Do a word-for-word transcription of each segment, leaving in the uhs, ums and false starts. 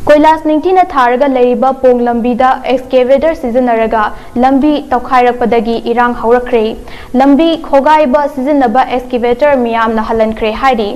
ꯀꯣꯏꯂꯥꯁ ꯅꯤꯡꯊꯤꯅ ꯊꯥꯔꯒ ꯂꯩꯔꯤꯕ ꯄꯣꯡ ꯂꯝꯕꯤꯗ ꯑꯦꯛꯁꯀꯦꯚꯦꯇꯔ ꯁꯤꯖꯤꯟꯅꯔꯒ ꯂꯝꯕꯤ ꯇꯧꯈꯥꯏꯔꯛꯄꯗꯒꯤ ꯏꯔꯥꯡ ꯍꯧꯔꯛꯈ꯭ꯔꯦ꯫ ꯂꯝꯕꯤ ꯈꯣꯒꯥꯏꯕ ꯁꯤꯖꯤꯟꯅꯕ ꯑꯦꯛꯁꯀꯦꯚꯦꯇꯔ ꯃꯤꯌꯥꯝꯅ ꯍꯜꯍꯟꯈ꯭ꯔꯦ ꯍꯥꯏꯔꯤ꯫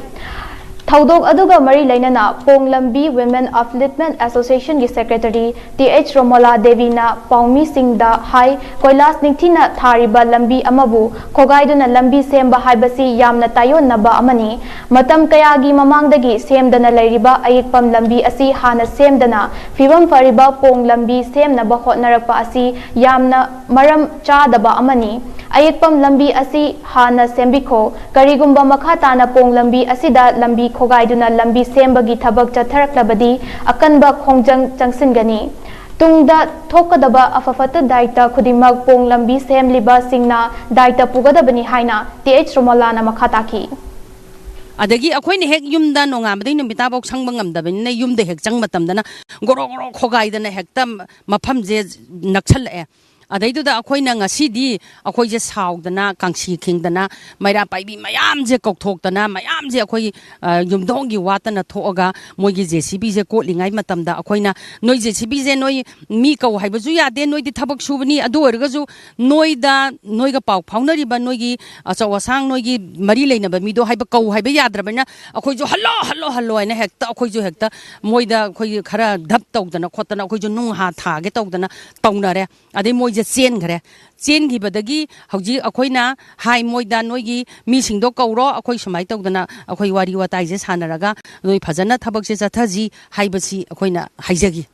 ꯊꯧꯗꯣꯛ ꯑꯗꯨꯒ ꯃꯔꯤ ꯂꯩꯅꯅ ꯄꯣꯡ ꯂꯝꯕꯤ Women Upliftment Association ꯒꯤ ꯁꯦꯀ꯭ꯔꯦꯇꯔꯤ ꯇꯤ ꯑꯩꯆ ꯔꯣꯃꯣꯂꯥ ꯗꯦꯕꯤꯅ ꯄꯥꯎꯃꯤꯁꯤꯡꯗ ꯍꯥꯏ, ꯀꯣꯏꯂꯥꯁ ꯅꯤꯡꯊꯤꯅ ꯊꯥꯔꯤꯕ ꯂꯝꯕꯤ ꯑꯃꯕꯨ ꯈꯣꯒꯥꯏꯗꯨꯅ ꯂꯝꯕꯤ ꯁꯦꯝꯕ ꯍꯥꯏꯕꯁꯤ ꯌꯥꯝꯅ ꯇꯥꯏꯑꯣꯟꯅꯕ ꯑꯃꯅꯤ꯫ ꯃꯇꯝ ꯀꯌꯥꯒꯤ ꯃꯃꯥꯡꯗꯒꯤ ꯁꯦꯝꯗꯅ ꯂꯩꯔꯤꯕ ꯑꯌꯦꯛꯄꯝ ꯂꯝꯕꯤ ꯑꯁꯤ ꯍꯥꯟꯅ ꯁꯦꯝꯗꯅ ꯐꯤꯕꯝ ꯐꯔꯤꯕ ꯄꯣꯡ ꯂꯝꯕꯤ ꯁꯦꯝꯅꯕ ꯍꯣꯠꯅꯔꯛꯄ ꯑꯁꯤ ꯌꯥꯝꯅ ꯃꯔꯝ ꯆꯥꯗꯕ ꯑꯃꯅꯤ꯫ ꯑꯌꯦꯛꯄꯝ ꯂꯝꯕꯤ ꯑꯁꯤ ꯍꯥꯟꯅ ꯁꯦꯝꯕꯤꯈꯣ꯫ ꯀꯔꯤꯒꯨꯝꯕ ꯃꯈꯥ ꯇꯥꯅ ꯄꯣꯡ ꯂꯝꯕꯤ ꯑꯁꯤꯗ ꯂꯝꯕꯤ ꯈꯣꯒꯥꯏꯗꯨꯅ ꯂꯝꯕꯤ ꯁꯦꯝꯕꯒꯤ ꯊꯕꯛ ꯆꯠꯊꯔꯛꯂꯕꯗꯤ ꯑꯀꯟꯕ ꯈꯣꯡꯖꯪ ꯆꯪꯁꯤꯟꯒꯅꯤ꯫ ꯇꯨꯡꯗ ꯊꯣꯛꯀꯗꯕ ꯑꯐ ꯐꯠꯇ ꯗꯥꯏꯇ ꯈꯨꯗꯤꯡꯃꯛ ꯄꯣꯡ ꯂꯝꯕꯤ ꯁꯦꯝꯂꯤꯕꯁꯤꯡꯅ ꯗꯥꯏꯇ ꯄꯨꯒꯗꯕꯅꯤ ꯍꯥꯏꯅ ꯇꯤ ꯑꯩꯆ ꯔꯣꯃꯣꯂꯥꯅ ꯃꯈꯥ ꯇꯥꯈꯤ꯫ ꯑꯗꯒꯤ ꯑꯩꯈꯣꯏꯅ ꯍꯦꯛ ꯌꯨꯝꯗ ꯅꯣꯡꯉꯥꯟꯕꯗꯩ ꯅꯨꯃꯤꯠ ꯇꯥꯐꯥꯎ ꯁꯪꯕ ꯉꯝꯗꯕꯅꯤꯅ, ꯌꯨꯝꯗ ꯍꯦꯛ ꯆꯪ ꯃꯇꯝꯗꯅ ꯒꯣꯔꯣ ꯒꯣꯔꯣ ꯈꯣꯒꯥꯏꯗꯅ ꯍꯦꯛꯇ ꯃꯐꯝꯁꯦ ꯅꯛꯁꯜꯂꯛꯑꯦ꯫ ꯑꯗꯩꯗꯨꯗ ꯑꯩꯈꯣꯏꯅ ꯉꯁꯤꯗꯤ ꯑꯩꯈꯣꯏꯁꯦ ꯁꯥꯎꯗꯅ, ꯀꯥꯡꯁꯤ ꯈꯤꯡꯗꯅ, ꯃꯩꯔꯥ ꯄꯥꯏꯕꯤ ꯃꯌꯥꯝꯁꯦ ꯀꯧꯊꯣꯛꯇꯅ, ꯃꯌꯥꯝꯁꯦ ꯑꯩꯈꯣꯏ, ꯑ, ꯌꯨꯝꯊꯣꯡꯒꯤ ꯋꯥꯠꯇꯅ ꯊꯣꯛꯑꯒ ꯃꯣꯏꯒꯤ ꯖꯦ ꯁꯤ ꯕꯤꯁꯦ ꯀꯣꯠꯂꯤꯉꯩ ꯃꯇꯝꯗ ꯑꯩꯈꯣꯏꯅ, "ꯅꯣꯏ ꯖꯦ ꯁꯤ ꯕꯤꯁꯦ ꯅꯣꯏ ꯃꯤ ꯀꯧ ꯍꯥꯏꯕꯁꯨ ꯌꯥꯗꯦ, ꯅꯣꯏꯗꯤ ꯊꯕꯛ ꯁꯨꯕꯅꯤ, ꯑꯗꯨ ꯑꯣꯏꯔꯒꯁꯨ ꯅꯣꯏꯗ, ꯅꯣꯏꯒ ꯄꯥꯎ ꯐꯥꯎꯅꯔꯤꯕ ꯅꯣꯏꯒꯤ ꯑꯆꯧ ꯑꯁꯥꯡ, ꯅꯣꯏꯒꯤ ꯃꯔꯤ ꯂꯩꯅꯕ ꯃꯤꯗꯣ ꯍꯥꯏꯕ ꯀꯧ ꯍꯥꯏꯕ ꯌꯥꯗ꯭ꯔꯕꯅꯤꯅ ꯑꯩꯈꯣꯏꯁꯨ 'ꯍꯜꯂꯣ, ꯍꯜꯂꯣ, ꯍꯜꯂꯣ' ꯍꯥꯏꯅ ꯍꯦꯛꯇ ꯑꯩꯈꯣꯏꯁꯨ ꯍꯦꯛꯇ ꯃꯣꯏꯗ ꯑꯩꯈꯣꯏꯒꯤ ꯈꯔ ꯙꯞ ꯇꯧꯗꯅ ꯈꯣꯠꯇꯅ ꯑꯩꯈꯣꯏꯁꯨ ꯅꯨꯡꯍꯥ ꯊꯥꯒꯦ ꯇꯧꯗꯅ ꯇꯧꯅꯔꯦ꯫ ꯑꯗꯩ ꯃꯣꯏꯁꯦ ꯆꯦꯟꯈ꯭ꯔꯦ꯫ ꯆꯦꯟꯈꯤꯕꯗꯒꯤ ꯍꯧꯖꯤꯛ ꯑꯩꯈꯣꯏꯅ ꯍꯥꯏ ꯃꯣꯏꯗ, "ꯅꯣꯏꯒꯤ ꯃꯤꯁꯤꯡꯗꯣ ꯀꯧꯔꯣ, ꯑꯩꯈꯣꯏ ꯁꯨꯃꯥꯏꯅ ꯇꯧꯗꯅ ꯑꯩꯈꯣꯏ ꯋꯥꯔꯤ ꯋꯥꯇꯥꯏꯁꯦ ꯁꯥꯟꯅꯔꯒ ꯅꯣꯏ ꯐꯖꯅ ꯊꯕꯛꯁꯦ ꯆꯠꯊꯁꯤ" ꯍꯥꯏꯕꯁꯤ ꯑꯩꯈꯣꯏꯅ ꯍꯥꯏꯖꯒꯦ꯫